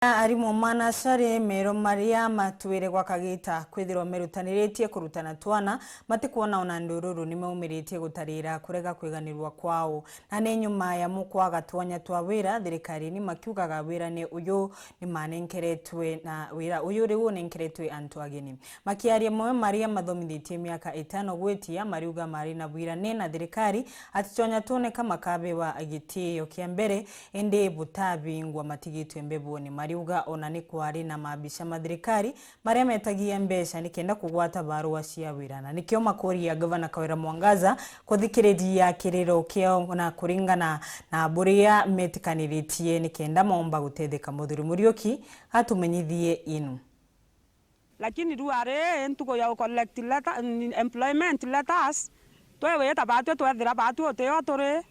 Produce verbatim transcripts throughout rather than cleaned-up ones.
Arimu ma nasari, mero maria matwire gwa kagita kwithirwa merutaniritie kurutana twana, matikwona ona ndururu ni maumiritie gutarira kurega kwiganirwa kwao. Na ni nyuma ya mukwaga twanya twa wira thirikarini, makiugaga wira ni uyu ni manenkeretwe, na wira uyu riu unenkeretwe antu ageni. Makiaria moe maria mathomithitie miaka itano gwitia, mariuga mari na bwirane na thirikari ati twanya twoneka makabewa gitio kia mbere, indi butabingwa, matigitwe mbeboni. Mariuga ona ni kwari na maabisa ma thirikari maria metagia mbeca nikenda kugwata barua cia wira, na nikio makuria Gavana Kawira Mwangaza kuthikiriria kiriro kiao na kuringana na buria metikaniritie nikenda maomba gutetheka. Muthuri Muriuki atumenyithie inu. Lakini riu ari ntuku ya u collect letter, n-, employment letters, twewita batwi twethira batwi utio turi,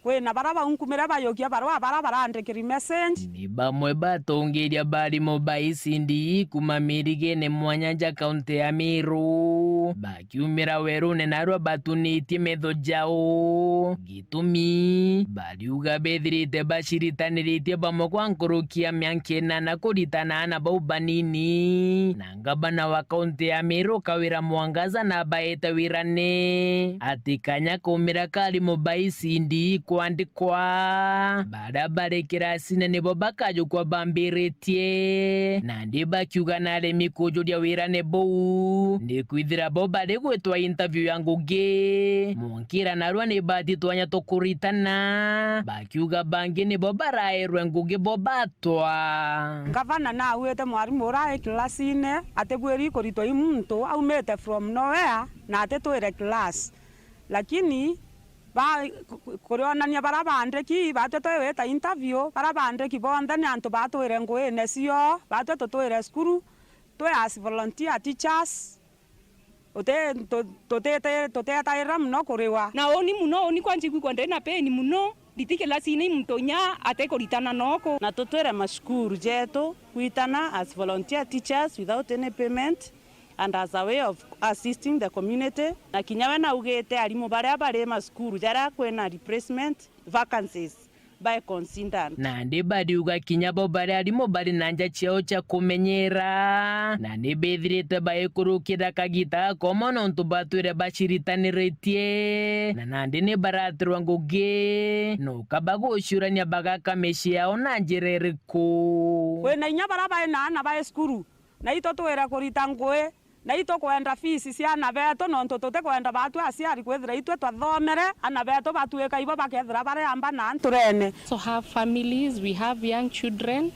kwina bara baunkumire bayukia barua bara barandikiri message. Ni bamwe batongeria barimu ba E C D E kuma mirigene mwanya ja kaunti ya Meru, bakiumira werune narua batunitie metho jao. Gitumi, bariuga bethirite baciritaniritie bamwe kwa nkuruki ya miaka inana kuritana aana bau banini, na ngavana wa kaunti ya Meru Kawira Mwangaza nabaete wirane ati kanya kaumira karimu ba E C D E kwandikwa, baria bari kirasine nibo bakajukwa bambiritie, nandi bakiuga naremi kujuria wirane buu, ni kwithira bo bari gwitwa interview ya ngugi. Mwankira narua ni bati twanya tukuritana, bakiuga bangi nibo baraerwe ngugi bo batwa. Gavana nauite mwarimu uria ai kilasine atibwiri kuritwa i muntu aumite from nowhere na atitwire class. Lakini ba-, ku-, ku-, kurionania bara bandiki, batwi twewita interview, bara bandiki bonthe ni antu batwire nguine cio, batwi tutwire cukuru, twi as volunteer teachers. Uti-, tu-, tutite-, tutetaira mono kuriwa. Na uni mono, uni kwa njigua ndi na pain mono, nditi kilasine i muntu inya atikuritana noku. Na tutwire macukuru jetu kwitana as volunteer teachers without any payment and as a way of assisting the community. Na kinya we naugite arimu baria bari macukuru jaria kwina replacement vacancies, bae considered. Nandi bariuga kinya bo bari arimu bari na nja ciao cia kumenyera, na ni bithirite baikurukira kagita gakoma nontu batwire baciritaniritie, na nandi ni baratirwa ngugi, na ukaba guciurania bagaka micii yao na njira iriku. Kwina inya bara bai na aana bai cukuru, na itutwire kurita ngui, na itukwenda fees cia aana betu, nontu tutikwenda batwi aciari kwithira itwi twathomere, aana betu batwika ibo bakethira bari amba na nturene. So have families, we have young children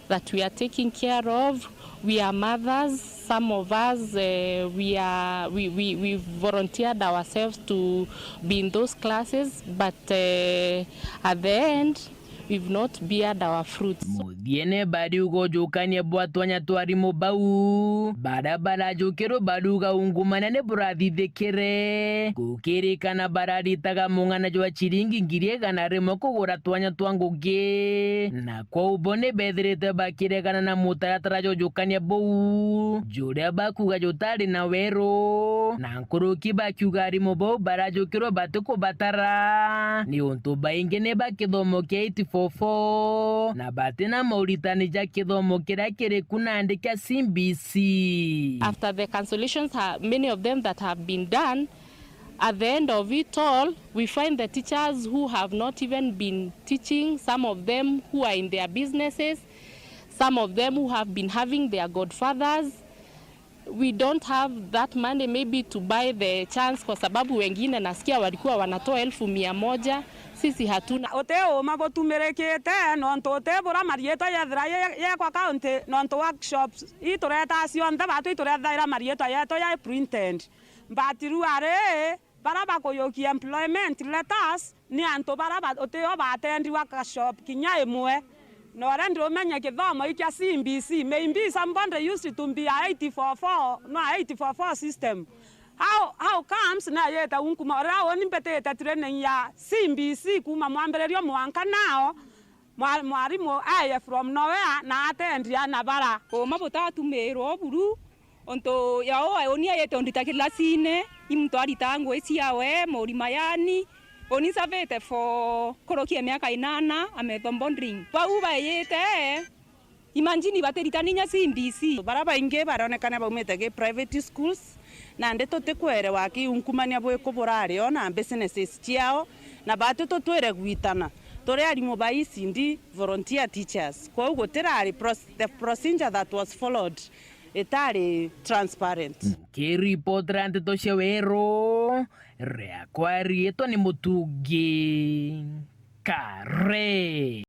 that we are taking care of. We are mothers. Some of us, eh, we are, we, we, we volunteered ourselves to be in those classes, but, eh, at the end, we've not beared our fruits. Muthiene bariuga ujukania bwa twanya twa arimu bau, baria barajukirwe bariuga ungumania ni burathithikire, gukirikana bararitaga mung'ana jwa ciringi ngiri igana rimwe kugura twanya twa ngugi, na kwou bo ni bethirite bakiregana na mutaratara jwa ujukania buu, juria bakuga jutari na weru, na nkuruki bakiuga arimu bau barajukirwe batikubatara, niuntu baingi ni ba kithomo kia eight four four, na batina mauritani ja kithomo kiria kiri ku nandi kia C B C. After the cancellations, ha-, many of them that have been done, at the end of it all, we find the teachers who have not even been teaching, some of them who are in their businesses, some of them who have been having their godfathers. We don't have that money maybe to buy the chance, kwa sababu wengine nasikia walikuwa wanatoa elfu mia moja, sisi hatuna. Uti uma butumirikite, nontu uti bura mariitwa yethira ye-, yekwa county, nontu workshops ituretaa cionthe, batu iturethaira mariitwa yetu ya printed. But riu ari, bara bakuyukia employment letters, ni antu bara ba-, utio batendiwa ka shop kinya imwe. Na uria ndirumenye kithomo i kia C B C, maybe somebody used to be a eight four four, no, a eight four four system. How, how comes nayite unkuma uria uni mbitite training ya C B C kuma mwambiririo mwanka nao, mwa-, mwarimu aye from nowhere na atendia na bara. Uma butatumirwo buru, untu ya uu uni ayite undita kilasine, i muntu aritaga ngui ciawe, mauri mayani, uni nsavite for kurukia miaka inana, I'm a bounding. Bau baiyite, Imagine batiritani inya C B C. Bara baingi baronekana baumite gi private schools, nandi tutikwerewa kiunkumania bwiku burari o na businesses ciao, na batu tutwire gwitana. Turi arimu ba E C D volunteer teachers. Kwou gutirari pros-, the procedure that was followed itari transparent. Nkiripotera ndeto cia Weru, riakwa riitwa ni Mutungi Kare.